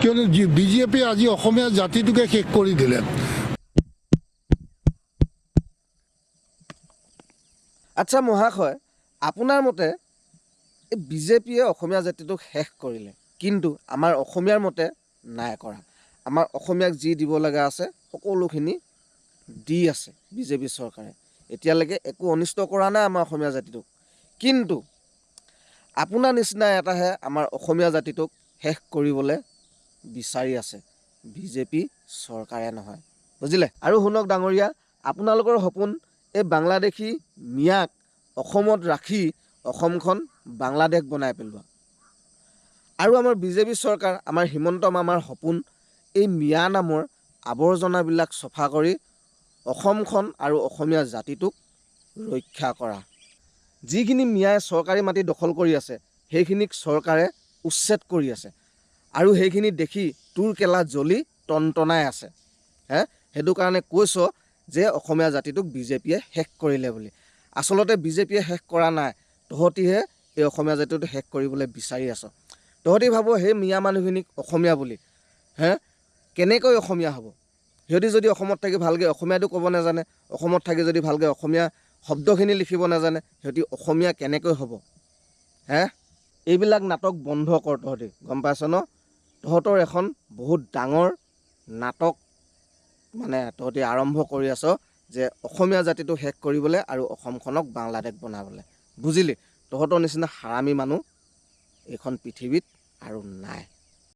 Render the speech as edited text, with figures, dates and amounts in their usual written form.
কিয়নো বিজেপিয়ে আজি অসমীয়া জাতিটোকে শেষ কৰি দিলে। আচ্ছা মহাশয়, আপোনাৰ মতে এই বিজেপিয়ে অসমীয়া জাতিটোক শেষ কৰিলে, কিন্তু আমাৰ অসমীয়াৰ মতে নাই কৰা। আমাৰ অসমীয়াক যি দিব লগা আছে সকলোখিনি দি আছে বিজেপি চৰকাৰে। এতিয়ালৈকে একো অনিষ্ট কৰা নাই আমাৰ অসমীয়া জাতিটোক, কিন্তু আপোনাৰ নিচিনা এটাহে আমাৰ অসমীয়া জাতিটোক শেষ কৰিবলৈ বিচাৰি আছে, বিজেপি চৰকাৰে নহয়, বুজিলে? আৰু শুনক ডাঙৰীয়া, আপোনালোকৰ সপোন এই বাংলাদেশী মিয়াক অসমত ৰাখি অসমখন বাংলাদেশ বনাই পেলোৱা, আৰু আমাৰ বিজেপি চৰকাৰ, আমাৰ হিমন্ত মামাৰ সপোন এই মিয়া নামৰ আৱৰ্জনাবিলাক চফা কৰি অসমখন আৰু অসমীয়া জাতিটোক ৰক্ষা কৰা। যিখিনি মিয়াই চৰকাৰী মাটি দখল কৰি আছে সেইখিনিক চৰকাৰে উচ্ছেদ কৰি আছে, আৰু সেইখিনি দেখি তোৰ কেলা জ্বলি টনটনাই আছে। হে, সেইটো কাৰণে কৈছ যে অসমীয়া জাতিটোক বিজেপিয়ে শেষ কৰিলে বুলি। আচলতে বিজেপিয়ে শেষ কৰা নাই, তহঁতিহে এই অসমীয়া জাতিটো শেষ কৰিবলৈ বিচাৰি আছ। তহঁতি ভাব সেই মিয়া মানুহখিনিক অসমীয়া বুলি, হে কেনেকৈ অসমীয়া হ'ব? সিহঁতি যদি অসমত থাকি ভালকৈ অসমীয়াটো ক'ব নাজানে, অসমত থাকি যদি ভালকৈ অসমীয়া শব্দখিনি লিখিব নাজানে, সিহঁতি অসমীয়া কেনেকৈ হ'ব? হে, এইবিলাক নাটক বন্ধ কৰ তহঁতি, গম পাইছ ন? তহঁতৰ এখন বহুত ডাঙৰ নাটক মানে তহঁতি আৰম্ভ কৰি আছ যে অসমীয়া জাতিটো শেষ কৰিবলৈ আৰু অসমখনক বাংলাদেশ বনাবলৈ, বুজিলি? তহঁতৰ নিচিনা হাৰামী মানুহ এইখন পৃথিৱীত আৰু নাই।